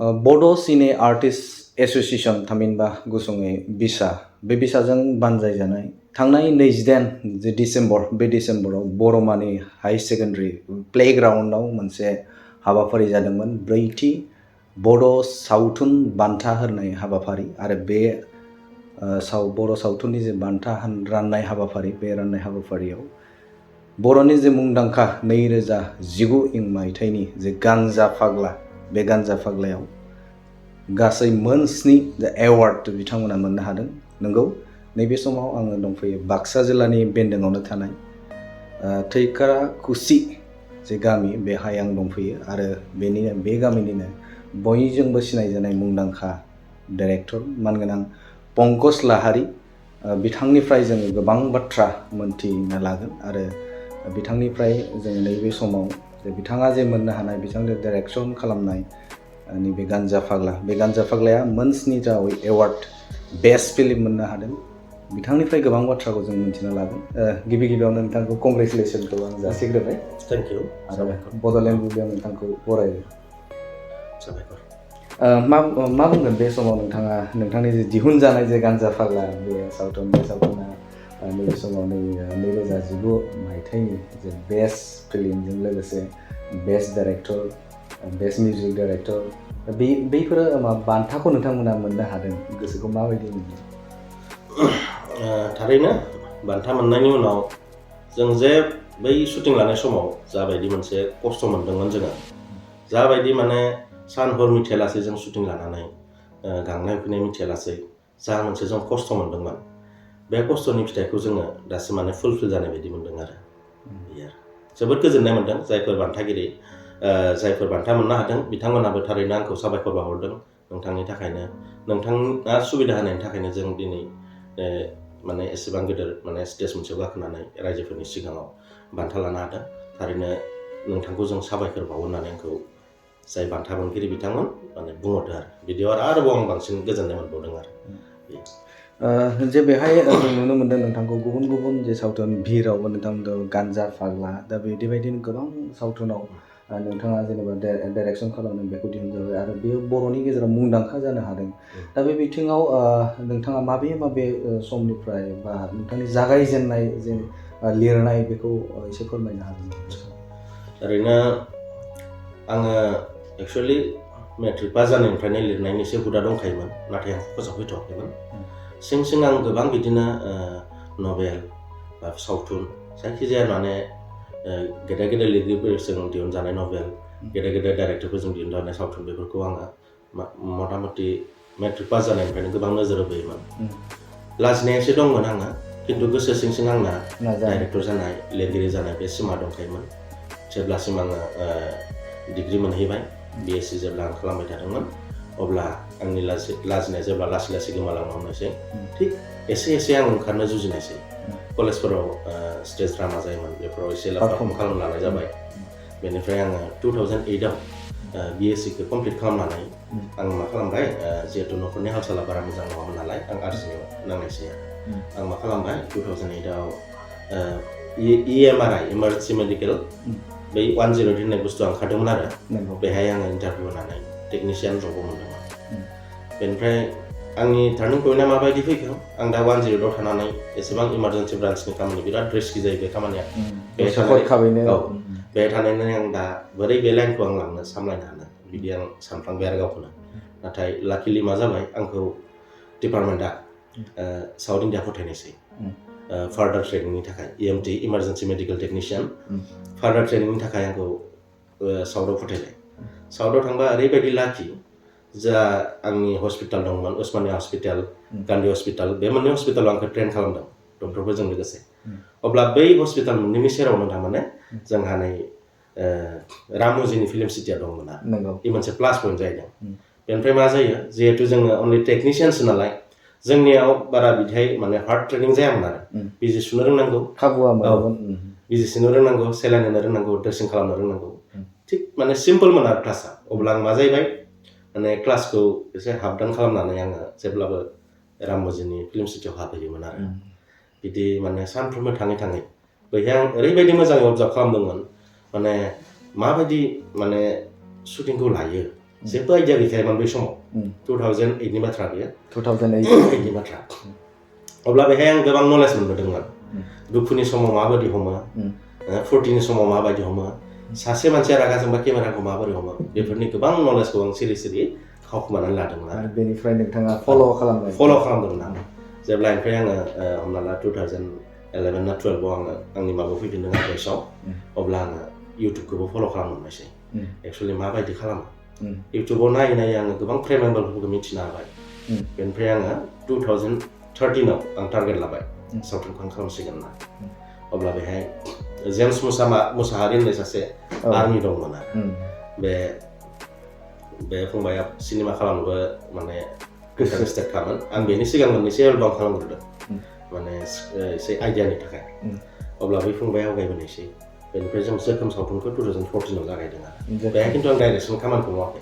बड' सिने artist association थामहिनबा गुसुङै बिसा बे बिसाजों बानजायजानाय थांनाय 22 जे डिसेम्बर बे डिसेम्बराव बर'मानि हाई सेकेन्डारि प्लेग्राउन्डआव मोनसे हाबाफारि जादोंमोन ब्रैथि बड' सावथुन बान्था होनाय हाबाफारि आरो बे बर' सावथुननि जे बान्था राननाय हाबाफारि बे राननाय हाबाफारियाव बर'नि जे मुंदांखा 2019 मायथाइनि जे गांजा फाग्ला बे गांजा फाग्लायाव गासै मोन 7 एवार्ड बिथांमोना मोननो हादों। नंगौ नैबे समाव आङो दंफैयो बाक्सा जिल्लानि बेन्दोङावनो थानाय थैखाराखुसि जे गामि बेहाय आं दंफैयो आरो बे गामिनिनो बयजोंबो सिनायजानाय मुंदांखा डाइरेक्टर मानगोनां पंकज लाहारी बिथांनिफ्राय जोङो गोबां बाथ्रा मोनथिनो लागोन आरो बिथांनिफ्राय जों नैबे समाव बिथाङा जे मोननो हानाय बिथांनि डाइरेक्सन खालामनाय नैबे गान्जा फाग्ला बे गान्जा फाग्लाया मोन 7 एवार्ड बेस्ट फिल्म मोननो हादों। बिथांनिफ्राय गोबां बाथ्राखौ जों मिथिनो लागोन। गिबि गिबियावनो नोंथांखौ कंग्रेचुलेसनखौ आं जासिग्रोबाय। थेंक इउ आरो बड'लेण्ड बुब्लियाव नोंथांखौ बरायो। साबायखर। मा बुंगोन बे समाव नोंथाङा नोंथांनि जे दिहुनजानाय जे गान्जा फाग्ला बे सावथुना नैबे समाव 2019 मायथाइनि जे बेस्ट फिल्मजों लोगोसे best director best music director बैफोरो बान्थाखौ नोंथांमोना मोननो हादों गोसोखौ माबायदि मोनो? थारैनो बान्था मोननायनि उनाव जों जे बै शुटिं लानाय समाव जाबायदि मोनसे खस्थ' मोनदोंमोन जोङो जाबायदि माने सान हर मिथियालासे जों शुटिं लानानै गांनाय उखैनाय मिथियालासे जा मोनसे जों खस्थ' मोनदोंमोन बे खस्थ'नि फिथाइखौ जोङो दासिम माने फुलफिल जानाय बायदि मोनदों आरो जोबोद गोजोननाय मोनदों जायफोर बान्थागिरि जायफोर बान्था मोननो हादों बिथांमोनाबो थारैनो आंखौ साबायखर बावहरदों। नोंथांनि थाखायनो नोंथाङा सुबिदा होनायनि थाखायनो जों दिनै माने एसेबां गिदिर माने स्टेज मोनसेयाव गाखोनानै रायजोफोरनि सिगाङाव बान्था लानो हादों। थारैनो नोंथांखौ जों साबायखर बावो होननानै आंखौ जाय बान्था मोनगिरि बिथांमोन माने बुंहरदो आरो बिदियाव आरोबाव आं बांसिन गोजोननाय मोनबावदों आरो जे बेहाय जों नुनो मोनदों नोंथांखौ गुबुन गुबुन जे सावथुन भिरावबो नोंथांमोन गान्जा फाग्ला दा बेबायदिनो गोबां सावथुनाव नोंथाङा जेनेबा डाइरेक्सन खालामदों बेखौ दिहुनजाबाय आरो बेयो बर'नि गेजेराव मुंदांखा जानो हादों। दा बे बिथिङाव नोंथाङा माबे समनिफ्राय बा नोंथांनि जागायजेननाय जे लिरनाय बेखौ एसे फोरमायनो हागोन? ओरैनो आङो एक्सुवेलि मेट्रिक पास जानायनिफ्रायनो लिरनायनि एसे हुदा दंखायोमोन नाथाय आं फोसावफैथ'वाखैमोन। सिं आं गोबां बिदिनो नभेल बा सावथुन जायखिजाया माने गेदेर गेदेर लिरगिरिफोरजों दिहुनजानाय नभेल गेदेर गेदेर डाइरेक्टरफोरजों दिहुनजानाय सावथुन बेफोरखौ आङो मथा मथि मेट्रिक पास जानायनिफ्रायनो गोबां नोजोर होबोयोमोन। लाजिनाया एसे दंमोन आङो खिन्थु गोसो सिं आंना डाइरेक्टर जानाय लिरगिरि जानाय बे सिमा दंखायोमोन। जेब्लासिम आङो डिग्री मोनहैबाय BSc जेब्ला आं खालामबाय थादोंमोन अब्ला आंनि लाजिनाया जेब्ला लासै लासै गोमालांनो हमनायसै थिग एसे आं ओंखारनो जुजिनायसै कलेजफोराव स्टेज ड्रामा जायोमोन बेफोराव एसे पारफर्म खालामनो लानाय जाबाय। बेनिफ्राय आङो 2008आव BScखौ कमप्लिट खालामनानै आं मा खालामबाय जिहेतु न'खरनि हाल साला बारा मोजां नङामोन नालाय आं आर्ट्सनियाव नांनायसै आं मा खालामबाय 2008आव EMRI इमारजेन्सि मेडिकेल बै 108 होननाय बुस्थुआ ओंखारदोंमोन आरो बेहाय आङो इन्टारभिउ होनानै टेकनिशियान जबखौ मोनदोंमोन। बेनिफ्राय आंनि टार्निं पइन्टआ माबायदि फैखो आं दा 108आव थानानै एसेबां इमारजेन्सि ब्रान्चनि खामानि बिराद रिस्कि जायो बे खामानिया बे थानायनो आं दा बोरै बे लाइनखौ आं लांनो सामलायनो हानो बिदि आं सानफ्लांबाय आरो गावखौनो। नाथाय लाकिलि मा जाबाय आंखौ डिपार्टमेन्टआ साउथ इन्डिया फथायनायसै फार्दार ट्रेनिंनि थाखाय EMT इमारजेन्सि मेडिकेल टेकनिशियान फार्दार ट्रेनिंनि थाखाय आंखौ साउथआव फथायबाय। साउथआव थांबा ओरैबायदि लाखि जा आंनि हस्पिटाल दंमोन उस्मानिया हस्पिटाल गान्धी हस्पिटाल बे मोननै हस्पिटालाव आंखौ ट्रेन खालामदों डक्टरफोरजों लोगोसे। अब्ला बै हस्पिटाल मोननैनि सेरावनो थारमाने जोंहा नै राम'जिनि फिल्म सिटिया दंमोन आरो बे मोनसे प्लास पइन्ट जाहैदों। बेनिफ्राय मा जायो जिहेतु जोङो अनलि टेकनिशियानसो नालाय जोंनियाव बारा बिदिहाय माने हार्ड ट्रेनिं जायामोन आरो बिजि सुनो रोंनांगौ बिजि सुनो रोंनांगौ सेलाइन होनो रोंनांगौ ड्रेसिं खालामनो रोंनांगौ थिग माने सिम्पोलमोन आरो क्लासा। अब्ला आं मा जाहैबाय माने क्लासखौ एसे हाफ डाउन खालामनानै आङो जेब्लाबो राम'जिनि फिल्म सिटियाव हाबहैयोमोन आरो बिदि माने सानफ्रोमबो थाङै बैहाय आं ओरैबायदि मोजाङै अबजार्भ खालामदोंमोन माने माबायदि माने शुटिंखौ लायो जेबो आइडिया गैखायामोन बै समाव 2008 नि बाथ्रा बेयो 2008 नि बाथ्रा अब्ला बेहाय आं गोबां नलेज मोनबोदोंमोन दुखुनि समाव माबायदि हमो फुर्तिनि समाव माबायदि हमो सासे मानसिया रागा जोंबा केमेराखौ माबोरै हमो बेफोरनि गोबां नलेजखौ आं सिरि सिरि खावखुमानानै लादोंमोन आरो बेनिफ्राय नोंथाङा फल' खालामदोंमोन आं जेब्ला ओमफ्राय आङो हमना ला 2011 ना 12 आव आङो आंनि माबायाव फैफिनदों आइएसआव अब्ला आङो इउटुबखौबो फल' खालामनोसै एक्सुवेलि माबायदि खालामो इउटुबाव नायै नायै आङो गोबां प्रेमेबलफोरखौ मिथिनो हाबाय बेनिफ्राय आङो 2013 आव आं टारगेट लाबाय सावथुनखौ आं खालामसिगोन होनना अब्ला बेहाय जेम्स मुसाहारि होननाय सासे आर्मि दंमोन आरो बे फंबाया सिनेमा खालामनोबो माने इन्टारेस्टेड खामोन आं बेनि सिगां मोननैसो एलबाम खालामग्रोदों माने एसे आइडियानि थाखाय अब्ला बै फंबाया आवगायबोनायसै बेनिफ्राय जों जोखोम सावथुनखौ 2014 आव जागायदों आरो बेहाय खिन्थु आं डाइरेक्सन खामानिखौ मावाखै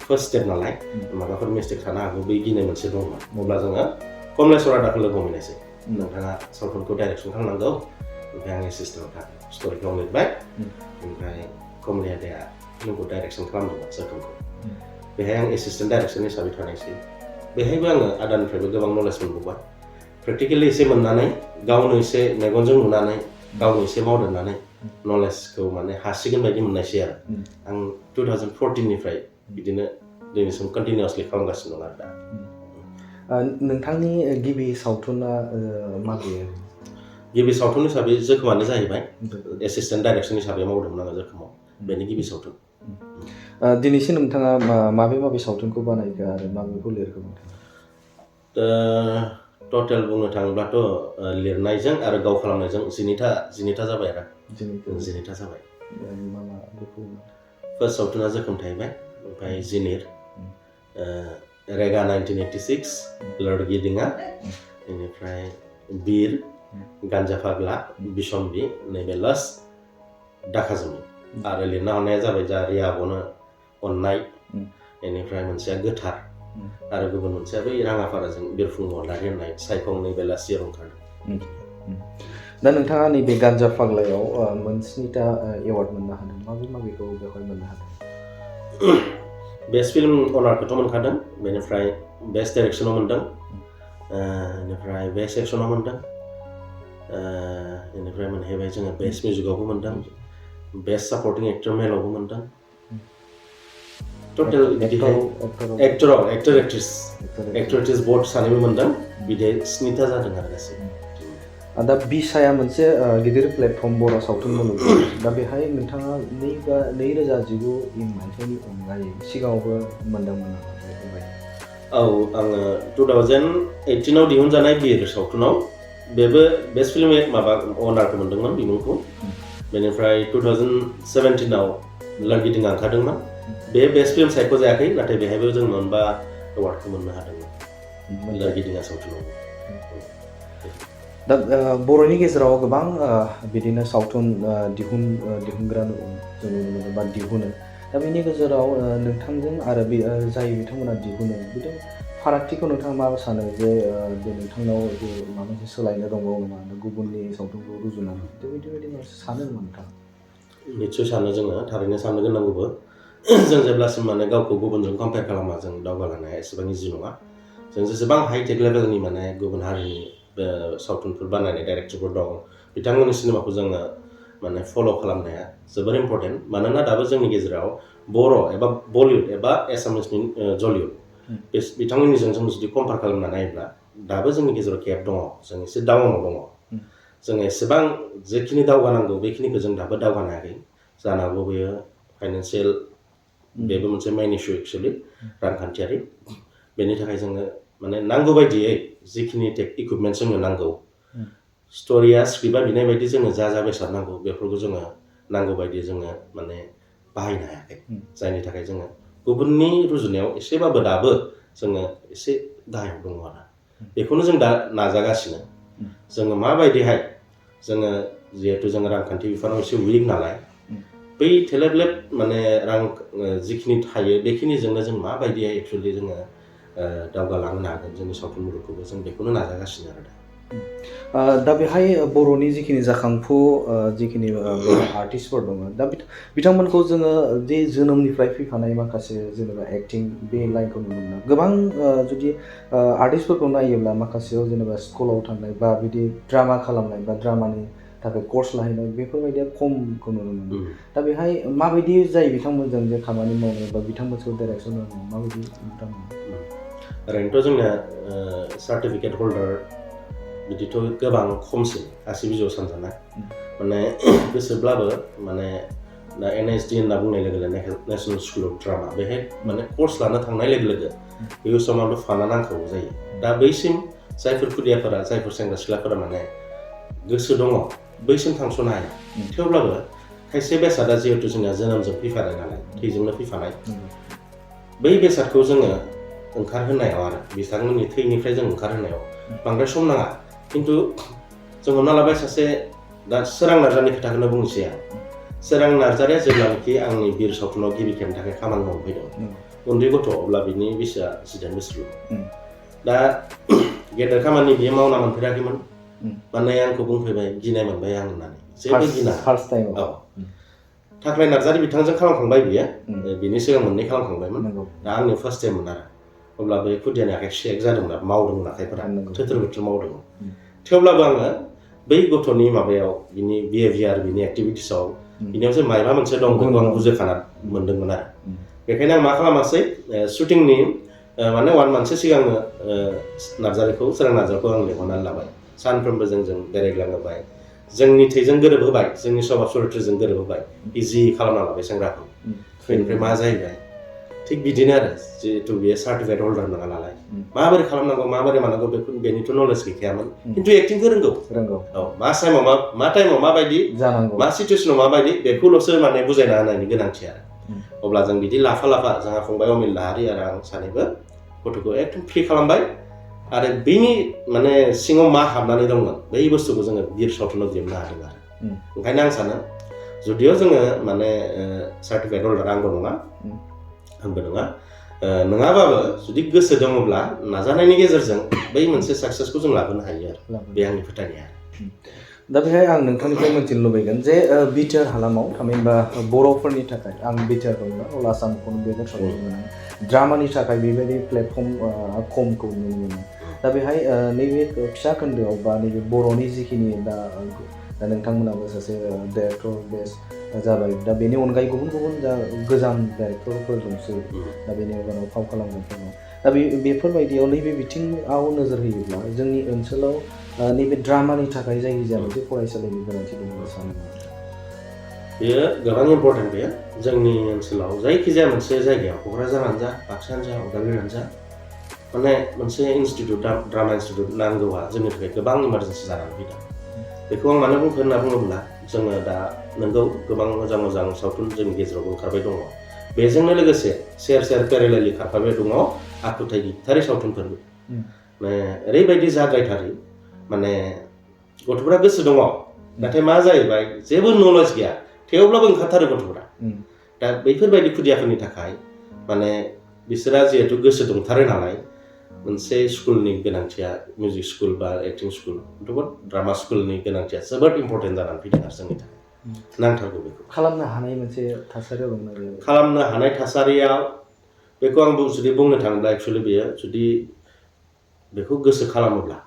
फार्स्ट स्टेप नालाय माबाफोर मिस्टेक थानो हागौ बै गिनाय मोनसे दंमोन अब्ला जोङो कमलेश्वर आदाखौ लोगो हमहैनायसै नोंथाङा सावथुनखौ डाइरेक्सन खालामनांगौ ओमफ्राय आं एसिस्टेन्ट थागोन स्ट'रिखौ आं लिरबाय ओमफ्राय कमले आदाया फिल्मखौ डाइरेक्सन खालामदोंमोन जोखोमखौ बेहाय आं एसिस्टेन्ट डाइरेक्सन हिसाबै थानायसै बेहायबो आङो आदानिफ्रायबो गोबां नलेज मोनबोबाय प्रेक्टिकेलि एसे मोननानै गावनो एसे मेगनजों नुनानै गावनो एसे मावदेरनानै नलेजखौ माने हासिगोन बायदि मोननायसै आरो आं 2014 निफ्राय बिदिनो दिनैसिम कन्टिनिउसलि खालामगासिनो दं आरो दा नोंथांनि गिबि सावथुना माबे गिबि सावथुन हिसाबै जोखोमानो जाहैबाय एसिस्टेन्ट डाइरेक्सन हिसाबै मावदोंमोन आङो जोखोमाव बेनि गिबि सावथुन दिनैसिम नोंथाङा माबे सावथुनखौ बानायखो आरो माबेखौ लिरखो टटेल बुंनो थाङोब्लाथ' लिरनायजों आरो गाव खालामनायजों 19 जाबाय आरो 19 जाबाय फार्स्ट सावथुना जोखोम थाहैबाय ओमफ्राय जिनिर रेगा 1986 लड़की दिङा बेनिफ्राय बीर गान्जा फाग्ला बिसम्बि नैबे लास्ट दाखा जोमै आरो लिरना हरनाया जाबाय जा रिया आब'नो अननाय बेनिफ्राय मोनसेया गोथार आरो गुबुन मोनसेया बै राङाफाराजों बिरफुं महलारि होननाय सायखं नैबे लास्ट इयार ओंखारदों दा नोंथाङा नैबे गान्जा फाग्लायाव मोनस्निथा एवार्ड मोननो हादों माबेखौ बेवहाय मोननो हादों बेस्ट फिल्म अनारखौथ' मोनखादों बेनिफ्राय बेस्ट डाइरेक्सनाव मोनदों बेनिफ्राय बेस्ट एक्सनाव मोनदों बेनिफ्राय मोनहैबाय जोङो बेस्ट मिउजिकआवबो मोनदों बेस्ट सापर्टिं एक्टर मेलावबो मोनदों टटेल बिदिहाय एक्टर एक्ट्रेस बर्ड सानैबो मोनदों बिदि 7था जादों आरो गासैबो दा बिसाया मोनसे गिदिर प्लेटफर्म बर' सावथुन मुलुग दा बेहाय नोंथाङा 2019 मायथाइनि अनगायै सिगाङावबो मोनदोंमोन औ आङो 2018 आव दिहुनजानाय बिर सावथुनाव बेबो बेस्ट फिल्म माबा अनारखौ मोनदोंमोन बिमुंखौ बेनिफ्राय 2017 आव लड़की दिङा ओंखारदोंमोन बे बेस्ट फिल्म सायख' जायाखै नाथाय बेहायबो जों मोनबा एवार्डखौ मोननो हादोंमोन लड़की दिङा सावथुनाव दा बर'नि गेजेराव गोबां बिदिनो सावथुन दिहुनग्रा जों नुनो मोनो बा दिहुनो दा बेनि गेजेराव नोंथांजों आरो जाय बिथांमोना दिहुनो बिदि फारागथिखौ नोंथाङा मा सानो जे नोंथांनाव जे माबा मोनसे सोलायनो दंबावो नामा गुबुननि सावथुनखौ रुजुनानै बेबायदि सानो नामा नोंथाङा निस्सय सानो जोङो थारैनो साननो गोनांगौबो जों जेब्लासिम माने गावखौ गुबुनजों कम्पेयार खालामा जों दावगालांनाया एसेबां इजि नङा जों जेसेबां हाइटेक लेभेलनि माने गुबुन हारिनि सावथुनफोर बानायनाय डाइरेक्टरफोर दं बिथांमोननि सिनेमाखौ जोङो माने फल' खालामनाया जोबोर इम्परटेन्ट मानोना दाबो जोंनि गेजेराव बर' एबा बलिउड एबा एसामिसनि जलिउड बिथांमोननिजों जों जुदि कम्पेयार खालामना नायोब्ला दाबो जोंनि गेजेराव गेप दङ जों एसे डाउनाव दङ जों एसेबां जेखिनि दावगानांगौ बेखिनिखौ जों दाबो दावगानो हायाखै जानो हागौ बेयो फाइनान्सियेल बेबो मोनसे मेइन इस्यु एक्सुवेलि रांखान्थियारि बेनि थाखाय जोङो माने नांगौ बायदियै जिखिनि इकुइपमेन्ट जोंनो नांगौ स्ट'रिया स्क्रिप्टआ बिनाय बायदि जोङो जा बेसाद नांगौ बेफोरखौ जोङो नांगौ बायदि जोङो माने बाहायनो हायाखै जायनि थाखाय जोङो गुबुननि रुजुनायाव एसेबाबो दाबो जोङो एसे गाहायाव दङ आरो बेखौनो जों दा नाजागासिनो जोङो माबायदिहाय जोङो जिहेथु जोङो रांखान्थि बिफानाव एसे उइक नालाय बै थेलेबलेब माने रां जिखिनि थायो बेखिनिजोंनो जों माबायदिहाय एक्सुवेलि जोङो दावगालांनो हागोन जोंनि सावथुन मुलुगखौबो जों बेखौनो नाजागासिनो आरो दा दा बेहाय बर'नि जिखिनि जाखांफु जिखिनि आर्टिस्टफोर दङ दा बिथांमोनखौ जोङो जे जोनोमनिफ्राय फैफानाय माखासे जेनेबा एक्टिं बे लाइनखौ नुनो मोनो गोबां जुदि आर्टिस्टफोरखौ नायोब्ला माखासेयाव जेनेबा स्कुलाव थांनाय बा बिदि ड्रामा खालामनाय बा ड्रामानि थाखाय कर्स लाहैनाय बेफोरबायदिया खमखौ नुनो मोनो दा बेहाय माबायदि जायो बिथांमोनजों जे खामानि मावनाय बा बिथांमोनखौ डाइरेक्सन होनाय माबायदि बिथांमोन ओरैनोथ' जोंना सार्टिफिकेट हल्डार बिदिथ' गोबां खमसिन आसि बिजौ सानजानाय माने गोसोब्लाबो माने दा NSD होनना बुंनाय लोगो लोगो नेशनेल स्कुल अफ ड्रामा बेहाय माने कर्स लानो थांनाय लोगो लोगो बे समावथ' फाना नांखागौ जायो दा बैसिम जायफोर खुदियाफोरा जायफोर सेंग्रा सिख्लाफोरा माने गोसो दङ बैसिम थांस'नो हाया थेवब्लाबो खायसे बेसादा जिहेतु जोंना जोनोमजों फैफानाय नालाय थैजोंनो फैफानाय बै बेसादखौ जोङो ओंखारहोनायाव आरो बिथांमोननि थैनिफ्राय जों ओंखारहोनायाव बांद्राय सम नाङा खिन्थु जों हमना लाबाय सासे दा सोरां नार्जारिनि खोथाखौनो बुंनोसै आं सोरां नार्जारिया जेब्लानाखि आंनि बिर सावथुनाव गिबि खेबनि थाखाय खामानि मावनो फैदों उन्दै गथ' अब्ला बिनि बैसोआ 19 बोसोरल' दा गेदेर खामानि बियो मावना मोनफेराखैमोन माने आंखौ बुंफैबाय गिनाय मोनबाय आं होननानै जेबो गिना फार्स्ट टाइम औ थाख्राय नार्जारि बिथांजों खालामखांबाय बियो बिनि सिगां मोननै खालामखांबायमोन दा आंनि फार्स्ट टाइममोन आरो अब्ला बे खुदियानि आखाइ शेक जादोंमोन आरो मावदोंमोन आखाइफोरा थोथोर बोथोर मावदोंमोन थेवब्लाबो आङो बै गथ'नि माबायाव बिनि बिहेभियार बिनि एक्टिभिटिसआव बिनियाव जे मायबा मोनसे दं बेखौ आं बुजिखाना मोनदोंमोन आरो बेखायनो आं मा खालामासै शुटिंनि माने 1 मान्थसो सिगांनो नार्जारिखौ सोरां नार्जारिखौ आं लिंहरनानै लाबाय सानफ्रोमबो जों बेरायग्लांहोबाय जोंनि थैजों गोरोबहोबाय जोंनि स्वभाब चरित्रजों गोरोबहोबाय इजि खालामना लाबाय सेंग्राखौ बेनिफ्राय मा जाहैबाय थिग बिदिनो आरो जिहेतु बेयो सार्टिफिकेट हल्डार नङा नालाय माबोरै खालामनांगौ माबोरै मानांगौ बेनिथ' नलेज गैखायामोन खिन्थु एक्टिंखौ रोंगौ औ मा टाइमाव माबायदि जानांगौ मा सिचुवेसनाव माबायदि बेखौल'सो माने बुजायना होनायनि गोनांथि आरो अब्ला जों बिदि लाफा जोंहा फंबाय अमिल लाहारि आरो आं सानैबो गथ'खौ एकदम फ्रि खालामबाय आरो बेनि माने सिङाव मा हाबनानै दंमोन बै बुस्थुखौ जोङो बिर सावथुनाव दिहुननो हादों आरो ओंखायनो आं सानो जुदिअ जोङो माने सार्टिफिकेट हल्डार आंबो नङा नङाबाबो जुदि गोसो दङब्ला नाजानायनि गेजेरजों बै मोनसे साक्सेसखौ जों लाबोनो हायो आरो बे आंनि फोथायनाया दा बेहाय आं नोंथांनिफ्राय मिथिनो लुबैगोन जे बिटिआर हालामाव थामहिनबा बर'फोरनि थाखाय आं बिटिआरखौ अल आसामखौनो बे बाथ्राखौ बुंनो ड्रामानि थाखाय बेबायदि प्लेटफर्म खमखौ नुनो मोनो दा बेहाय नैबे फिसा खोन्दोआव बा नैबे बर'नि जिखिनि दा नोंथांमोनाबो सासे डाइरेक्टर बेस्ट जाबाय दा बेनि अनगायै गुबुन जा गोजाम डाइरेक्टरफोर दंसै दा बेनि उनाव फाव खालामग्राफोर दं दा बेफोरबायदियाव नैबे बिथिङाव नोजोर होयोब्ला जोंनि ओनसोलाव नैबे ड्रामानि थाखाय जायखिजाया मोनसे फरायसालिनि गोनांथि दं सानो बेयो गोबां इम्पर्टेन्ट बेयो जोंनि ओनसोलाव जायखिजाया मोनसे जायगायाव क'क्राझारानो जा बाक्सायानो जा उदालगुरियानो जा माने मोनसे इनस्टिटिउट ड्रामा इनस्टिटिउट नांगौआ जोंनि थाखाय गोबां इमारजेन्सि जानानै फैदों बेखौ आं मानो बुंखो होनना बुङोब्ला जोङो दा नोंगौ गोबां मोजां सावथुन जोंनि गेजेराव ओंखारबाय दङ बेजोंनो लोगोसे सेर पेरेलेलि खारफाबाय दङ आखुथाय गैथारि सावथुनफोरबो माने ओरैबायदि जाद्रायथारै माने गथ'फोरा गोसो दङ नाथाय मा जाहैबाय जेबो नलेज गैया थेवब्लाबो ओंखारथारो गथ'फोरा दा बैफोरबायदि खुदियाफोरनि थाखाय माने बिसोरा जिहेतु गोसो दंथारो नालाय मोनसे स्कुलनि गोनांथिया मिउजिक स्कुल बा एक्टिं स्कुल हयथ'बा ड्रामा स्कुलनि गोनांथिया जोबोद इम्पर्टेन्ट जानानै फैदों आरो जोंनि थाखाय नांथारगौ बेखौ खालामनो हानाय मोनसे थासारियाव दं खालामनो हानाय थासारियाव बेखौ आं जुदि बुंनो थाङोब्ला एक्सुवेलि बेयो जुदि बेखौ गोसो खालामोब्ला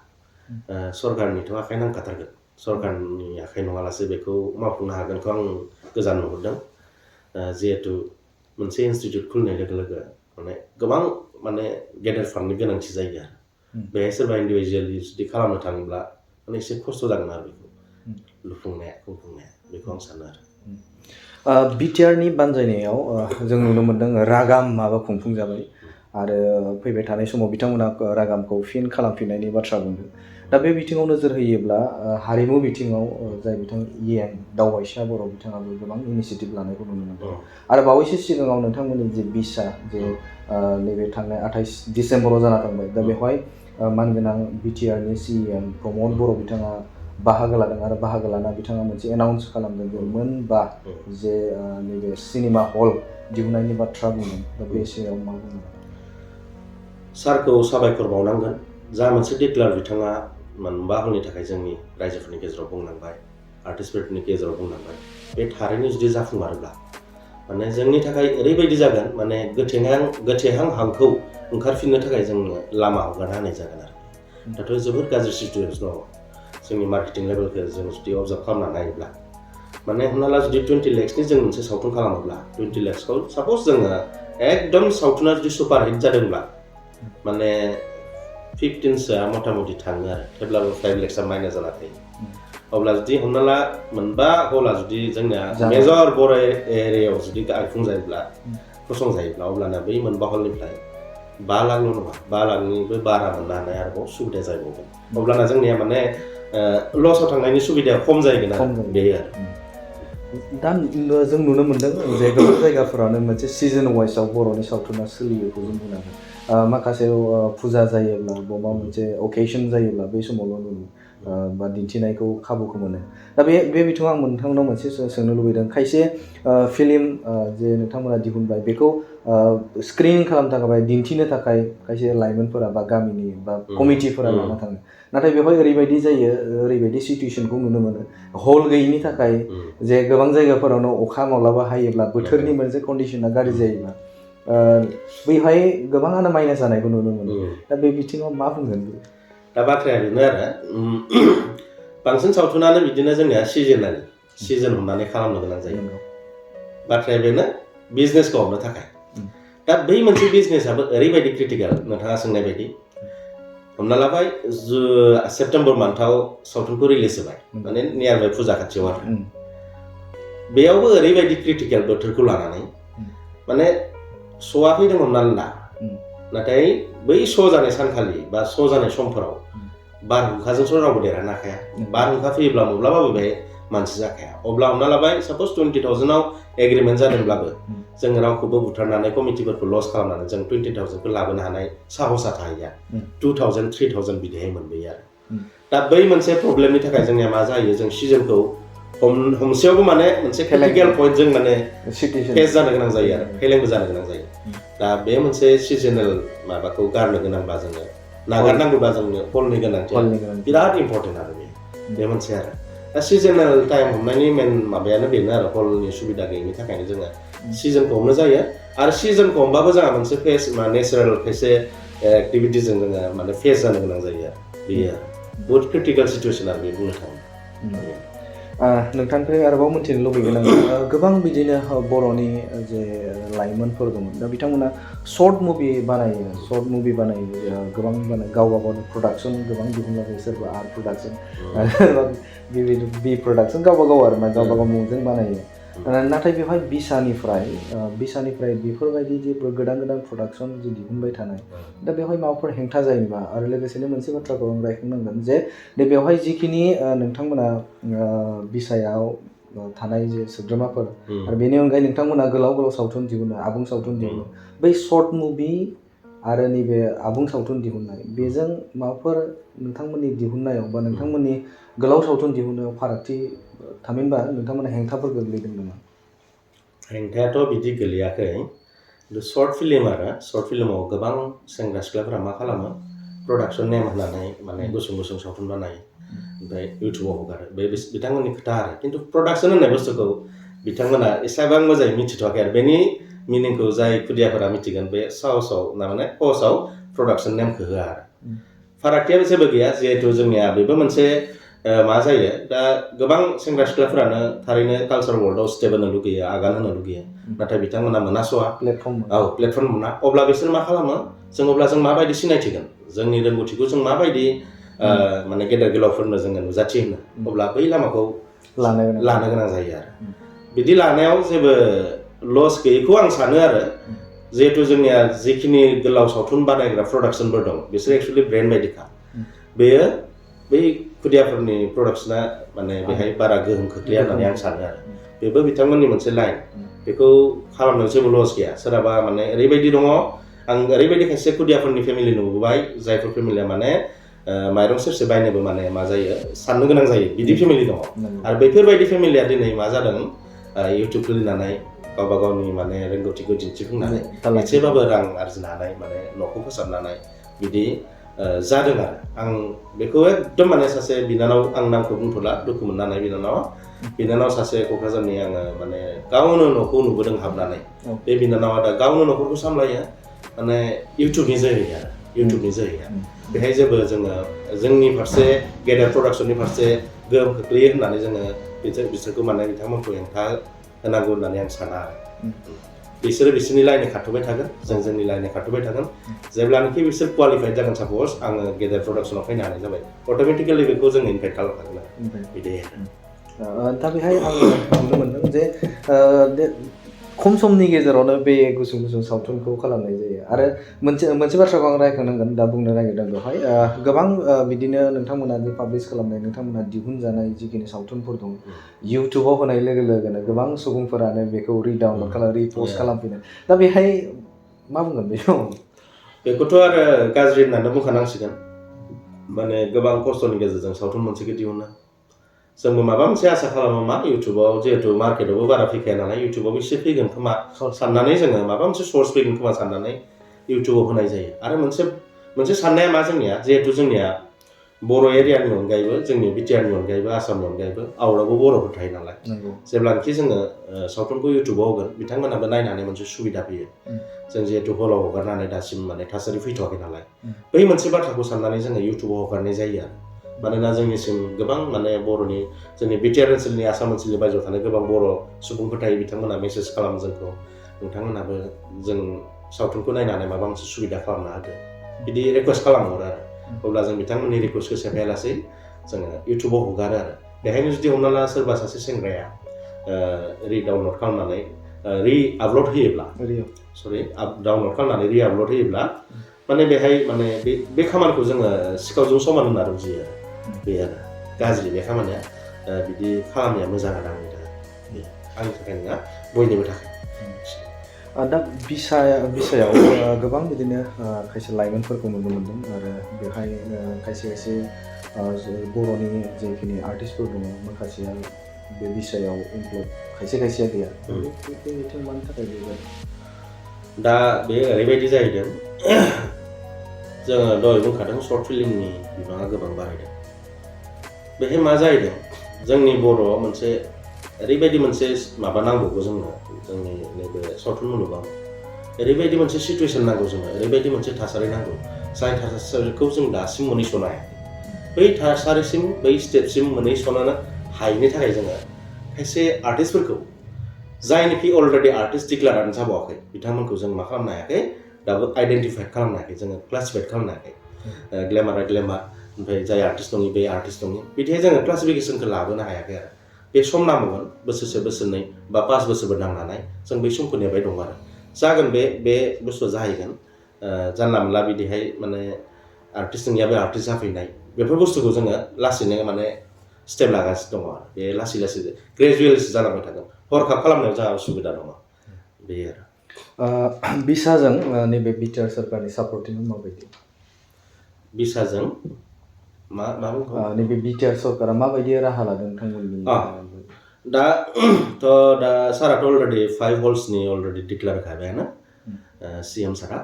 सरकारनिथ' आखाइ नांखाथारगोन सरकारनि आखाइ नङालासे बेखौ मावफुंनो हागोनखौ आं गोजान नुहुरदों जिहेतु मोनसे इनस्टिटिउट खुलिनाय लोगो लोगो माने गोबां माने गेदेर फान्डनि गोनांथि जायो आरो बेहाय सोरबा इन्डिभिजुवेलि जुदि खालामनो थाङोब्ला माने एसे खस्थ' जागोन आरो बेखौ खुंफुंनाया बेखौ आं सानो आरो बिटिआरनि बानजायनायाव जों नुनो मोन्दों रागाम माबा खुंफुंजाबाय आरो फैबाय थानाय समाव बिथांमोना रागामखौ फिन खालामफिननायनि बाथ्रा बुंदों दा बे बिथिङाव नोजोर होयोब्ला हारिमु बिथिङाव जाय बिथां EM दावबायसा बर' बिथाङाबो गोबां इनिसियेटिभ लानायखौ नुनो मोनदों आरो बावैसो सिगाङाव नोंथांमोननि जे बिसा जे नैबे थांनाय 28 डिसेम्बराव जाना थांबाय दा बेवहाय मानगोनां बिटिआरनि CEM प्रमद बर' बिथाङा बाहागो लादों आरो बाहागो लाना बिथाङा मोनसे एनाउन्स खालामदों जे मोनबा जे नैबे सिनेमा हल दिहुननायनि बाथ्रा बुंदों दा बे सायाव मा बुंदों सारखौ साबायखर बावनांगोन जा मोनसे डिक्लेयार बिथाङा मोनबा हलनि थाखाय जोंनि रायजोफोरनि गेजेराव बुंलांबाय आर्टिस्टफोरनि गेजेराव बुंलांबाय बे थारैनो जुदि जाफुंमारोब्ला माने जोंनि थाखाय ओरैबायदि जागोन माने गोथेहां हांखौ ओंखारफिननो थाखाय जोंनो लामा हगारना होनाय जागोन आरो दाथ' जोबोद गाज्रि सिचुवेसन दङ जोंनि मार्केटिं लेभेलखौ जों जुदि अबजार्भ खालामना नायोब्ला माने हमना ला जुदि 20 लाखसनि जों मोनसे सावथुन खालामोब्ला 20 लाखसखौ साप'ज जोङो एकदम सावथुना जुदि सुपारहिट जादोंब्ला माने 15सोआ मथा मथि थाङो आरो थेवब्लाबो 5 लाखसआ माइनास जाना थायो अब्ला जुदि हमना ला मोनबा हला जुदि जोंनिया मेजर बर' एरियायाव जुदि गायफुंजायोब्ला फसंजायोब्ला अब्लाना बै मोनबा हलनिफ्राय 5 लाखल' नङा 5 लाखनिबो बारा मोननो हानाय आरोबाव सुबिदा जाबावगोन अब्लाना जोंनिया माने लसआव थांनायनि सुबिदाया खम जाहैगोन आरो बेयो दा जों नुनो मोन्दों जे गोबां जायगाफोरावनो मोनसे सिजन वाइसआव बर'नि सावथुना सोलियोखौ जों बुंनांगोन माखासे फुजा जायोब्ला बबेबा मोनसे अकेसन जायोब्ला बै समावल' नुनो बा दिन्थिनायखौ खाबुखौ मोनो दा बे बिथिङाव आं नोंथांनाव मोनसे सोंनो लुबैदों खायसे फिल्म जे नोंथांमोना दिहुनबाय बेखौ स्क्रिन खालामनो थाखाय दिन्थिनो थाखाय खायसे लाइमोनफोरा बा गामिनि बा कमिटिफोरा लाना थाङो नाथाय बेवहाय ओरैबायदि जायो ओरैबायदि सिचुवेसनखौ नुनो मोनो हल गैयिनि थाखाय जे गोबां जायगाफोरावनो अखा माब्लाबा हायोब्ला बोथोरनि मोनसे कन्डिसना गाज्रि जायोब्ला बैहाय गोबांआनो माइनास जानायखौ नुनो मोनो दा बे बिथिङाव मा बुंगोन दा बाथ्राया बेनो आरो बांसिन सावथुनानो बिदिनो जोंनिया सिजन हमनानै खालामनो गोनां जायो बाथ्राया बेनो बिजनेसखौ हमनो थाखाय दा बै मोनसे बिजनेसआबो ओरैबायदि क्रिटिकेल नोंथाङा सोंनाय बायदि हमना लाबाय सेप्तेम्बर मान्थआव सावथुनखौ रिलिज होबाय माने नियार बाय फुजा खाथियाव आरो बेयावबो ओरैबायदि क्रिटिकेल बोथोरखौ लानानै माने श'आ फैदों हमनानै ला नाथाय बै श' जानाय सानखालि बा श' जानाय समफोराव बारहुंखाजोंथ' रावबो देरहानो हाखाया बारहुंखा फैयोब्ला माब्लाबाबो बेहाय मानसि जाखाया अब्ला हमना लाबाय साप'ज 20,000आव एग्रिमेन्ट जादोंब्लाबो जों रावखौबो बुथारनानै कमिटिफोरखौ लस खालामनानै जों 20,000खौ लाबोनो हानाय साहसा थाहैया 2,000 3,000 बिदिहाय मोनबोयो आरो दा बै मोनसे प्रब्लेमनि थाखाय जोंनिया मा जायो जों सिजनखौ हमसेयावबो माने मोनसे क्रिटिकेल पइन्ट जों माने फेस जानो गोनां जायो आरो फेलेंबो जानो गोनां जायो दा बे मोनसे सिजनेल माबाखौ गारनो गोनांब्ला जोङो नागारनांगौब्ला जोंनो हलनि गोनांथिया बिराद इम्पर्टेन्ट आरो बे मोनसे आरो दा सिजनेल टाइम हमनायनि मेन माबायानो बेनो आरो हलनि सुबिदा गैयिनि थाखायनो जोङो सिजनखौ हमनो जायो आरो सिजनखौ हमबाबो जोंहा मोनसे फेस नेचारेल खायसे एक्टिभिटिजों जोङो माने फेस जानो गोनां जायो आरो बेयो बहुत क्रिटिकेल सिचुवेसन आरो बे बुंनो थाङोब्ला नोंथांनिफ्राय आरोबाव मिथिनो लुबैगोन आं गोबां बिदिनो बर'नि जे लाइमोनफोर दङ दा बिथांमोना सर्ट मुभि बानायो गोबां गावबा गावनि प्रडाक्सन गोबां दिहुनलाङो सोरबा आर्ट प्रडाक्सन बि प्रडाक्सन गावबा गाव आरो गावबा गाव मुंजों बानायो नाथाय बेवहाय बिसानिफ्राय बेफोरबायदि जे गोदान प्रडाक्सन जि दिहुनबाय थानाय दा बेवहाय माबाफोर हेंथा जायोबा आरो लोगोसेनो मोनसे बाथ्राखौ आं रायखांनांगोन जे बेवहाय जिखिनि नोंथांमोना बिसायाव थानाय जे सोद्रोमाफोर आरो बेनि अनगायै नोंथांमोना गोलाव सावथुन दिहुनो आबुं सावथुन दिहुनो बै सर्ट मुभि आरो नैबे आबुं सावथुन दिहुननाय बेजों माबाफोर नोंथांमोननि दिहुननायाव बा नोंथांमोननि गोलाव सावथुन दिहुननायाव फारागथि थामहिनबा नोंथांमोना हेंथाफोर गोग्लैदों नामा? हेंथायाथ' बिदि गोलैयाखै खिन्थु सर्ट फिल्माव गोबां सेंग्रा सिख्लाफोरा मा खालामो प्रडाक्सन नेम होनानै माने गुसुं सावथुन बानायो ओमफ्राय इउटुबाव हगारो बे बिथांमोननि खोथा आरो खिन्थु प्रडाक्सन होननाय बुस्थुखौ बिथांमोना एसेबां मोजाङै मिथिथ'वाखै आरो बेनि मिनिंखौ जाय खुदियाफोरा मिथिगोन बे साहसाव माने पस्टआव प्रडाक्सन नेमखौ होआ आरो फारागथियाबो जेबो गैया जिहेथु जोंनिया बेबो मोनसे मा जायो दा गोबां सेंग्रा सिख्लाफोरानो थारैनो कालचार वर्ल्डआव स्टेप होनो लुगैयो आगान होनो लुगैयो नाथाय बिथांमोना मोनास'आ प्लेटफर्म मोना अब्ला बिसोर मा खालामो अब्ला जों माबायदि सिनायथिगोन जोंनि रोंगौथिखौ जों माबायदि माने गेदेर गोलावफोरनो जोङो नुजाथि होनो अब्ला बै लामाखौ लानो गोनां जायो आरो बिदि लानायाव जेबो लस गैयैखौ आं सानो आरो जिहेथु जोंनिया जिखिनि गोलाव सावथुन बानायग्रा प्रडाक्सनफोर दं बिसोर एक्सुवेलि ब्रेन्ड बायदिखा बेयो बै खुदियाफोरनि प्रडाक्सना माने बेहाय बारा गोहोम खोख्लैया होननानै आं सानो आरो बेबो बिथांमोननि मोनसे लाइन बेखौ खालामनायाव जेबो लस गैया सोरहाबा माने ओरैबायदि दङ आं ओरैबायदि खायसे खुदियाफोरनि फेमिलि नुबोबाय जायफोर फेमिलिया माने माइरं सेरसे बायनोबो माने मा जायो साननो गोनां जायो बिदि फेमिलि दङ आरो बेफोरबायदि फेमिलिया दिनै मा जादों इउटुब खुलिनानै गावबा गावनि माने रोंगौथिखौ दिन्थिफुंनानै एसेबाबो रां आरजिनो हानाय माने न'खौ फोसाबनो हानाय बिदि जादों आं बेखौ एकदम माने सासे बिनानाव आं नामखौ बुंथ'ला दुखु मोननानै बिनानाव सासे क'क्राझारनि आङो माने गावनो न'खौ नुबोदों हाबनानै बे बिनानावा दा गावनो न'खरखौ सामलायो माने इउटुबनि जोहै बेहाय जेबो जोङो जोंनि फारसे गेदेर प्रडाक्सननि फारसे गोहोम खोख्लैयो होननानै जोङो बिसोरखौ माने बिथांमोनखौ हेंथा होनांगौ होननानै आं साना बिसोरो बिसोरनि लाइननि खारथ'बाय थागोन जों जोंनि लाइननि खारथ'बाय थागोन जेब्लानोखि बिसोर क्वालिफाइड जागोन साप'ज आङो गेदेर प्रडाक्सनाव फैनो हानाय जाबाय अट'मेटिकेलि बेखौ जों इनभाइट खालामखागोन बिदि दा बेहाय आं नुनो मोनदों जे खम समनि गेजेरावनो बे गुसुं सावथुनखौ खालामनाय जायो आरो मोनसे बाथ्राखौ आं रायखांनांगोन दा बुंनो नागिरदों बेवहाय गोबां बिदिनो नोंथांमोना जे पाब्लिश खालामनाय नोंथांमोना दिहुनजानाय जिखिनि सावथुनफोर दं इउटुबाव होनाय लोगो लोगोनो गोबां सुबुंफोरानो बेखौ रिडाउनलड रिपस्ट खालामफिनो दा बेहाय मा बुंगोन बेखौथ' आरो गाज्रि होननानै बुंखानांसिगोन माने गोबां खस्थ'नि गेजेरजों सावथुन मोनसेखौ दिहुनो जोंबो माबा मोनसे आसा खालामो मा इउटुबाव जिहेतु मार्केटआवबो बारा फैखाया नालाय इउटुबाव एसे फैगोन खोमा साननानै जोङो माबा मोनसे सर्स फैगोन खोमा साननानै इउटुबाव होनाय जायो आरो मोनसे साननाया मा जोंनिया जिहेतु जोंनिया बर' एरियानि अनगायैबो जोंनि बिटिआरनि अनगायैबो आसामनि अनगायैबो आउटआवबो बर'फोर थायो नालाय जेब्लानोखि जोङो सावथुनखौ इउटुबाव होगोन बिथांमोनाबो नायनानै मोनसे सुबिदा फैयो जों जिहेतु हलाव हगारनानै दासिम माने थासारि फैथ'वाखै नालाय बै मोनसे बाथ्राखौ साननानै जोङो इउटुबाव हगारनाय जायो आरो मानोना जोंनिसिम गोबां माने बर'नि जोंनि बिटिआर ओनसोलनि आसाम ओनसोलनि बायजोआव थानाय गोबां बर' सुबुंफोर थायो बिथांमोना मेसेज खालामो जोंखौ नोंथांमोनाबो जों सावथुनखौ नायनानै माबा मोनसे सुबिदा खालामना होदो बिदि रिकुवेस्ट खालामहरो आरो अब्ला जों बिथांमोननि रिकुवेस्टखौ सेफायालासै जोङो इउटुबाव हगारो आरो बेहायनो जुदि हमना ला सोरबा सासे सेंग्राया डाउनलड खालामनानै आपल'ड होयोब्ला डाउनलड खालामनानै आपल'ड होयोब्ला माने बेहाय माने बे खामानिखौ जोङो सिखावजों समान होनना बुजियो आरो बे आरो गाज्रि बे खामानिया बिदि खालामनाया मोजां आरो आंनि थाखाय नङा बयनिबो थाखाय दा बिसायाव गोबां बिदिनो खायसे लाइमोनफोरखौ नुनो मोन्दों आरो बेहाय खायसे बर'नि जिखिनि आर्टिस्टफोर दङ माखासेया बे बिसायाव इनक्लुड खायसेया गैया बेथिं मानि थाखाय बेबायदि दा बे ओरैबायदि जाहैदों जोङो दहाय बुंखादों सर्ट फिल्मनि बिबाङा गोबां बारायदों बेहाय मा जाहैदों जोंनि बर'आव मोनसे ओरैबायदि मोनसे माबा नांगौखौ जोंनो जोंनि नैबे सावथुन मुलुगाव ओरैबायदि मोनसे सिटुवेसन नांगौ जोंनो ओरैबायदि मोनसे थासारि नांगौ जाय थासारिखौ जों दासिम मोनहैस'नो हायाखै बै थासारिसिम बै स्टेपसिम मोनहैस'नो हायैनि थाखाय जोङो खायसे आर्टिस्टफोरखौ जायनोखि अलरेडि आर्टिस्ट डिक्लारानो जाबावाखै बिथांमोनखौ जों मा खालामनो हायाखै दाबो आइडेन्टिफाइड खालामनो हायाखै जोङो क्लासिफाइड खालामनो हायाखै ग्लेमारा ग्लेमार ओमफ्राय जाय आर्टिस्ट नङि बे आर्टिस्ट नङि बिदिहाय जोङो क्लासिफिकेसनखौ लाबोनो हायाखै आरो बे सम नांगौमोन बोसोरसे बोसोरनै बा 5 बोसोरबो नांनानै जों बै समखौ नेबाय दं आरो जागोन बे बुस्थुआ जाहैगोन जानला मोनला बिदिहाय माने आर्टिस्ट नङिया बे आर्टिस्ट जाफैनाय बेफोर बुस्थुखौ जोङो लासैनो माने स्टेप लागासिनो दङ आरो बे लासै ग्रेजुवेलसो जालांबाय थागोन हरखाब खालामनायाव जोंहा उसुबिदा दङ बे आरो बिसाजों नैबे बिटिआर सोरखारनि सापर्टिंआ माबायदि बिसाजों मा नैबे बिटिआर सरकारा माबायदि राहा लादों नोंथांमोननि दा साराथ' अलरेडि 5 हल्सनि अलरेडि डिक्लेयार खाबायानो सिएम सारा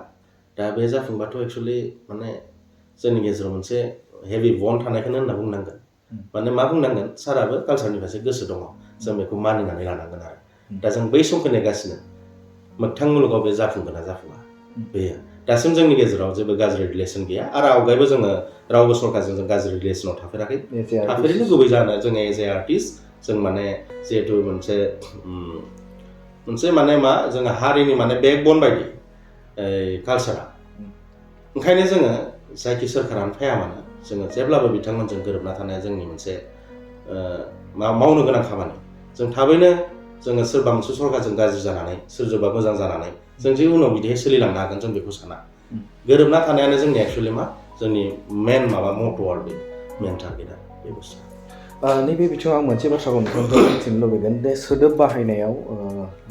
दा बे जाफुंबाथ' एक्सुवेलि माने जोंनि गेजेराव मोनसे हेभि बन्ड थानायखौनो होनना बुंनांगोन माने मा बुंनांगोन साराबो कालसारनि फारसे गोसो दङ जों बेखौ मानिनानै लानांगोन आरो दा जों बै समखौ नेगासिनो मोगथां मुलुगाव बे जाफुंगोन ना जाफुङा बेयो दासिम जोंनि गेजेराव जेबो गाज्रि रिलेसन गैया आरो आवगायबो जोङो रावबो सरकारजों जों गाज्रि रिलेसनाव थाफेराखै थाफेरैनो गुबै जाहोना जोङो एज ए आर्टिस्ट जों माने जिहेतु मोनसे माने मा जोङो हारिनि माने बेकबन बायदि कालसारा ओंखायनो जोङो जायखि सोरखारानो फैया मानो जोङो जेब्लाबो बिथांमोनजों गोरोबना थानाया जोंनि मोनसे मावनो गोनां खामानि जों थाबैनो जोङो सोरबा मोनसे सरकारजों गाज्रि जानानै सोरजोंबा मोजां जानानै जों जे उनाव बिदिहाय सोलिलांनो हागोन जों बेखौ साना गोरोबना थानायानो जोंनि एक्सुवेलि मा जोंनि मेन माबा मट' आरो बे मेन टारगेटआ बे बुस्थुआ नैबे बिथिङाव आं मोनसे बाथ्राखौ नोंथांनिफ्राय मिथिनो लुबैगोन बे सोदोब बाहायनायाव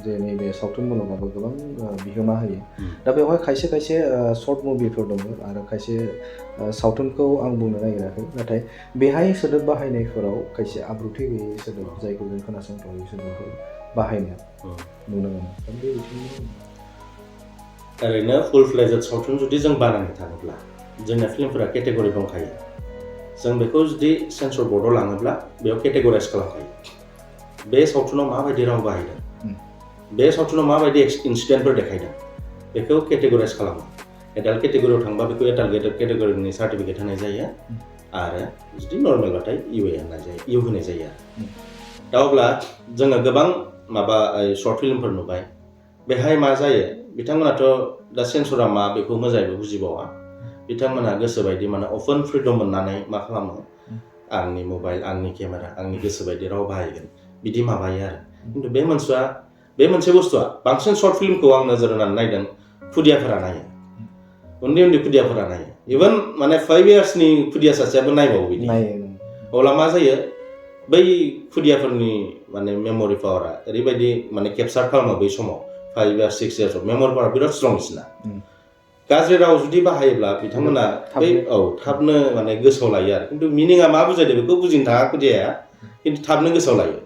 जे नैबे सावथुन मुलुगावबो गोबां बिहोमा होयो दा बेवहाय खायसे सर्ट मुभिफोर दङ आरो खायसे सावथुनखौ आं बुंनो नागिराखै नाथाय बेहाय सोदोब बाहायनायफोराव खायसे आब्रुथि गैयै सोदोब जायखौ जों खोनासंथावै सोदोबफोर बाहायनाय नुनो मोनो दा बे बिथिङाव ओरैनो फुल फ्लेजेड सावथुन जुदि जों बानायनो थाङोब्ला जोंना फिल्मफोरा केटेगरि दंखायो जों बेखौ जुदि सेन्सर बर्डआव लाङोब्ला बेयाव केटेगराइज खालामखायो बे सावथुनाव माबायदि राव बाहायदों बे सावथुनाव माबायदि इन्सिडेन्टफोर देखायदों बेखौ केटेगराइज खालामो एडाल्ट केटेगरियाव थांबा बेखौ एडाल्ट केटेगरिनि सार्टिफिकेट होनाय जायो आरो जुदि नर्मेलबाथाय इउ होनाय जायो आरो दा अब्ला जोङो गोबां माबा सर्ट फिल्मफोर नुबाय बेहाय मा जायो बिथांमोनाथ' दा सेन्सरा मा बेखौ मोजाङैबो बुजिबावा बिथांमोना गोसोबायदि माने अपेन फ्रिडम मोननानै मा खालामो आंनि मबाइल आंनि केमेरा आंनि गोसोबायदि राव बाहायगोन बिदि माबायो आरो खिन्थु बे मोनसे बुस्थुआ बांसिन सर्ट फिल्मखौ आं नोजोर होनानै नायदों खुदियाफोरा नायो उन्दै खुदियाफोरा नायो इभेन माने 5 इयार्सनि खुदिया सासेयाबो नायबावो बिदि अब्ला मा जायो बै खुदियाफोरनि माने मेम'रि पावारा ओरैबायदि माने केपचार खालामो बै समाव 5 इयार्स 6 इयार्सआव मेम'रि पावारा बिराद स्ट्रं बिसिना गाज्रि राव जुदि बाहायोब्ला बिथांमोना थाबनो माने गोसोआव लायो आरो खिन्थु मिनिङा मा बुजायदों बेखौ बुजिनो थाङा खुदियाया खिन्थु थाबनो गोसोआव लायो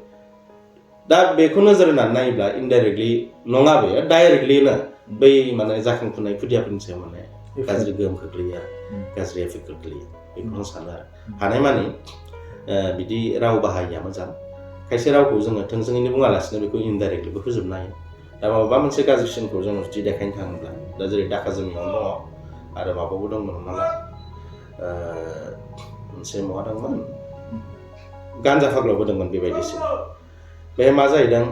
दा बेखौ नोजोर होनानै नायोब्ला इनडाइरेक्टलि नङा बे डाइरेक्टलिनो बै माने जाखांफुनाय खुदियाफोरनि सायाव माने गाज्रि गोहोम खोख्लैयो आरो गाज्रि एफेक्ट खोख्लैयो बेखौ आं सानो आरो हानायमानि बिदि राव बाहायिया मोजां खायसे रावखौ जोङो थोंजोङैनो बुङालासिनो बेखौ इनडाइरेक्टलिबो फोजोबनो हायो दा माबा मोनसे गाज्रि सिनखौ जों जुदि देखायनो थाङोब्ला दा जेरै दाखा जोंनियावनो दङ आरो माबाबो दंमोन नालाय मोनसे मा दंमोन गान्जा फाग्लायावबो दंमोन बेबायदि सिन बे मा जाहैदों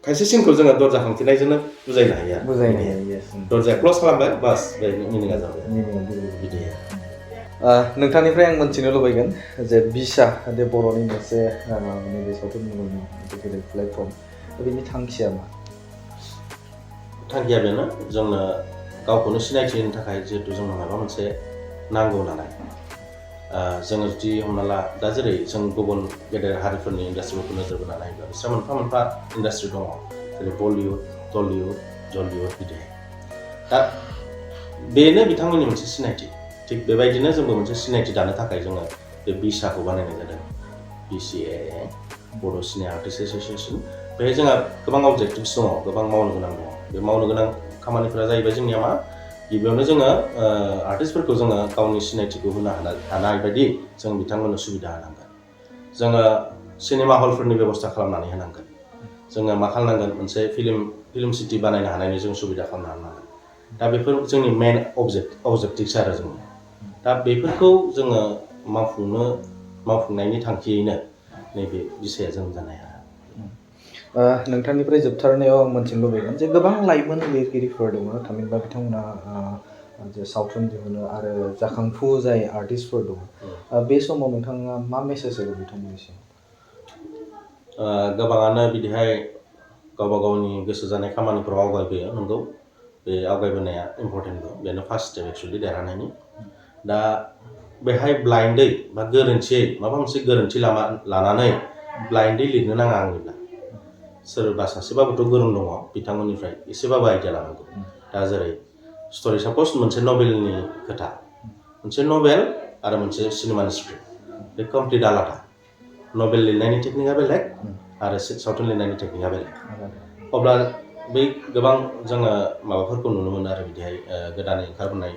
खायसे सिनखौ जोङो दरजा फांथेनायजोंनो बुजायनो हायो दरजाया क्लस खालामबाय बास बे मिनिङा जाबाय बिदि नोंथांनिफ्राय आं मोनथिनो लुबैगोन जे बिसा बे बर'नि मोनसे नैबे सावथुन मुलुगनि गेदेर प्लेटफर्म बेनि थांखिया मा थांखिया बेनो जोंनो गावखौनो सिनायथि होनो थाखाय जिहेतु जोंनो माबा मोनसे नांगौ नालाय जोङो जुदि हमना ला दा जेरै जों गुबुन गेदेर हारिफोरनि इन्डास्ट्रिफोरखौ नोजोर बोना नायोब्ला बिसोर मोनफा इन्डास्ट्रि दङ जेरै बलिउड टलिउड जलिउड बिदि दा बेनो बिथांमोननि मोनसे सिनायथि थिग बेबायदिनो जोंबो मोनसे सिनायथि दानो थाखाय जोङो बे बिसाखौ बानायनाय जादों BCA बड' सिने आर्टिस्ट एस'सिएसन बेहाय जोंहा गोबां अबजेक्टिभ्स दङ गोबां मावनो गोनां दङ बे मावनो गोनां खामानिफोरा जाहैबाय जोंनिया मा गिबियावनो जोङो आर्टिस्टफोरखौ जोङो गावनि सिनायथिखौ होनो हानाय बायदि जों बिथांमोननो सुबिदा होनांगोन जोङो सिनेमा हलफोरनि बेबस्था खालामनानै होनांगोन जोङो मा खालामनांगोन मोनसे फिल्म सिटि बानायनो हानायनि जों सुबिदा खालामनो हानांगोन दा बेफोर जोंनि मेन अबजेक्टिभ्स आरो जोंनि दा बेफोरखौ जोङो मावफुंनायनि थांखियैनो नैबे बिसाया जोनोम जानाय आरो नोंथांनिफ्राय जोबथारनायाव आं मोनथिनो लुबैगोन जे गोबां लाइमोन लिरगिरिफोर दङ थामहिनबा बिथांमोना जे सावथुन दिहुनो आरो जाखांफु जाय आर्टिस्टफोर दङ बे समाव नोंथाङा मा मेसेज होगोन बिथांमोननिसिम गोबाङानो बिदिहाय गावबा गावनि गोसो जानाय खामानिफोराव आवगायबोयो नंगौ बे आवगायबोनाया इम्परटेन्टबो बेनो फार्स्ट स्टेप एक्सुवेलि देरहानायनि दा बेहाय ब्लाइन्डै बा गोरोन्थियै माबा मोनसे गोरोन्थि लामा लानानै ब्लाइन्डै लिरनो नाङा आंनिब्ला सोरबा सासेबाबोथ' गोरों दङ बिथांमोननिफ्राय एसेबाबो आइडिया लानांगौ दा जेरै स्ट'रि साप'ज मोनसे नभेलनि खोथा मोनसे नभेल आरो मोनसे सिनेमानि स्क्रिप्ट बे कमप्लिट आलादा नभेल लिरनायनि टेकनिकआ बेलेग आरो सावथुन लिरनायनि टेकनिकआ बेलेग अब्ला बै गोबां जोङो माबाफोरखौ नुनो मोनो आरो बिदिहाय गोदानै ओंखारबोनाय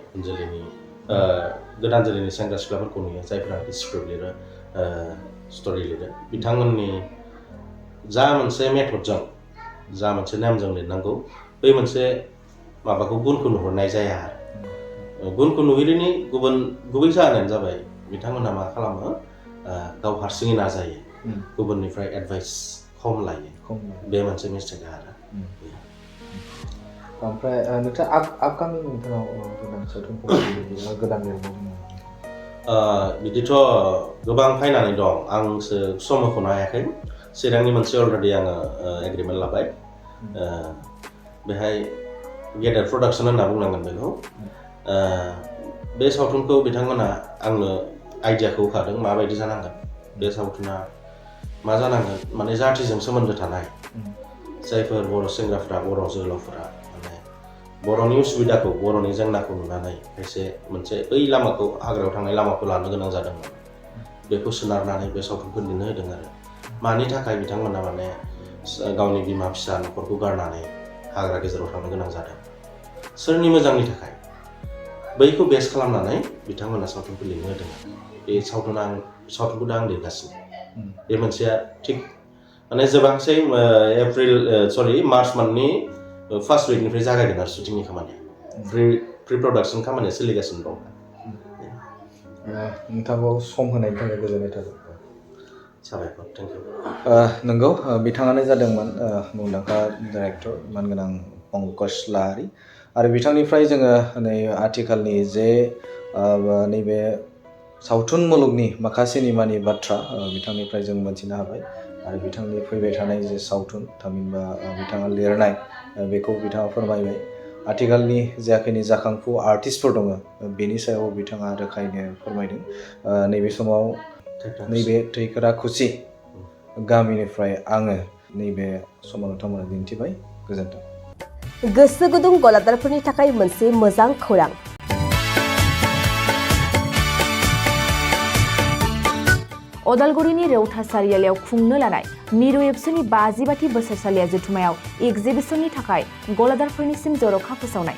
गोदान जोलैनि सेंग्रा सिख्लाफोरखौ नुयो जायफोरा स्क्रिप्ट लिरो स्ट'रि लिरो बिथांमोननि जा मोनसे मेथडजों जा मोनसे नेमजों लिरनांगौ बै मोनसे माबाखौ गुनखौ नुहुरनाय जाया आरो गुनखौ नुहुरिनि गुबै जाहोनानो जाबाय बिथांमोनहा मा खालामो गाव हारसिङै नाजायो गुबुननिफ्राय एडभाइस खम लायो बे मोनसे मिस्टेकआ आरो ओमफ्राय नोंथाङा आपकामिं नोंथांनाव गोदान सावथुनफोर गोदान लिरबावदों बिदिथ' गोबां फायनानै दं आंसो सम होख'नो हायाखै चिरांनि मोनसे अलरेडि आङो एग्रिमेन्ट लाबाय बेहाय गेदेर प्रडाक्सन होनना बुंनांगोन बेखौ बे सावथुनखौ बिथांमोना आंनो आइडियाखौ होखादों माबायदि जानांगोन बे सावथुना मा जानांगोन माने जाथिजों सोमोन्दो थानाय जायफोर बर' सेंग्राफ्रा बर' जोहोलावफोरा माने बर'नि उसुबिदाखौ बर'नि जेंनाखौ नुनानै खायसे मोनसे बै लामाखौ हाग्रायाव थांनाय लामाखौ लानो गोनां जादोंमोन बेखौ सोनारनानै बे सावथुनखौ लिरनो होदों आरो मानि थाखाय बिथांमोना माने गावनि बिमा फिसा न'खरखौ गारनानै हाग्रा गेजेराव थांनो गोनां जादों सोरनि मोजांनि थाखाय बैखौ बेस खालामनानै बिथांमोना सावथुनखौ लिंनो होदों बे सावथुनखौ दा आं लिरगासिनो बे मोनसेया थिग माने जोबांसै मार्च मान्थनि फार्स्ट उइकनिफ्राय जागायगोन आरो शुटिंनि खामानिया प्रि प्रडाक्सन खामानिया सोलिगासिनो दं नोंथांखौ सम होनायनि थाखाय गोजोननाय थाबाय साबायखर थेंक इउ नंगौ बिथाङानो जादोंमोन मुंदांखा डाइरेक्टर मानगोनां पंकज लाहारी आरो बिथांनिफ्राय जोङो नै आथिखालनि जे नैबे सावथुन मुलुगनि माखासे निमानि बाथ्रा बिथांनिफ्राय जों मोनथिनो हाबाय आरो बिथांनि फैबाय थानाय जे सावथुन थामहिनबा बिथाङा लिरनाय बेखौ बिथाङा फोरमायबाय आथिखालनि जाखिनि जाखांफु आर्टिस्टफोर दङ बेनि सायाव बिथाङा रोखायैनो फोरमायदों नैबे समाव नैबे थैखोरा खुसि गामिनिफ्राय आङो नैबे समाव नोंथांमोना दिन्थिबाय गोजोन्थों गोसो गुदुं गलादारफोरनि थाखाय मोनसे मोजां खौरां अदालगुरिनि रौता सारियालियाव खुंनो लानाय मिरु एबसुनि 50 बोसोरसालिया जथुमायाव एग्जिबिशननि थाखाय गलादारफोरनिसिम जर'खा फोसावनाय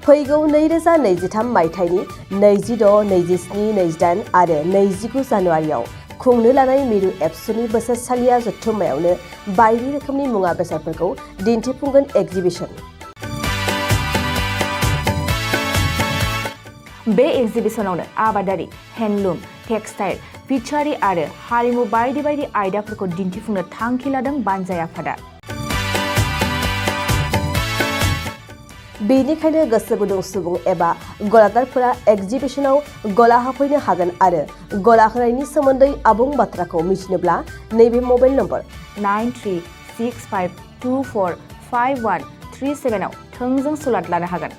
फैगौ 2023 मायथाइनि 26, 27, 28 आरो 29 जानुवारियाव खुंनो लानाय मिरु एबसुनि बोसोरसालिया जथुम्मायावनो बायदि रोखोमनि मुवा बेसादफोरखौ दिन्थिफुंगोन एग्जिबिशन बे एग्जिबिशनावनो आबादारि हेन्डलुम टेक्सटाइल फिचारि आरो हारिमु बायदि बायदि आयदाफोरखौ दिन्थिफुंनो थांखि लादों बानजाय आफादा बेनिखायनो गोसो गुदुं सुबुं एबा गलादारफोरा एग्जिबिशनाव गला हाफैनो हागोन आरो गला होनायनि सोमोन्दै आबुं बाथ्राखौ मिथिनोब्ला नैबे मबाइल नम्बर 9365245137 आव थोंजों सुलाद लानो हागोन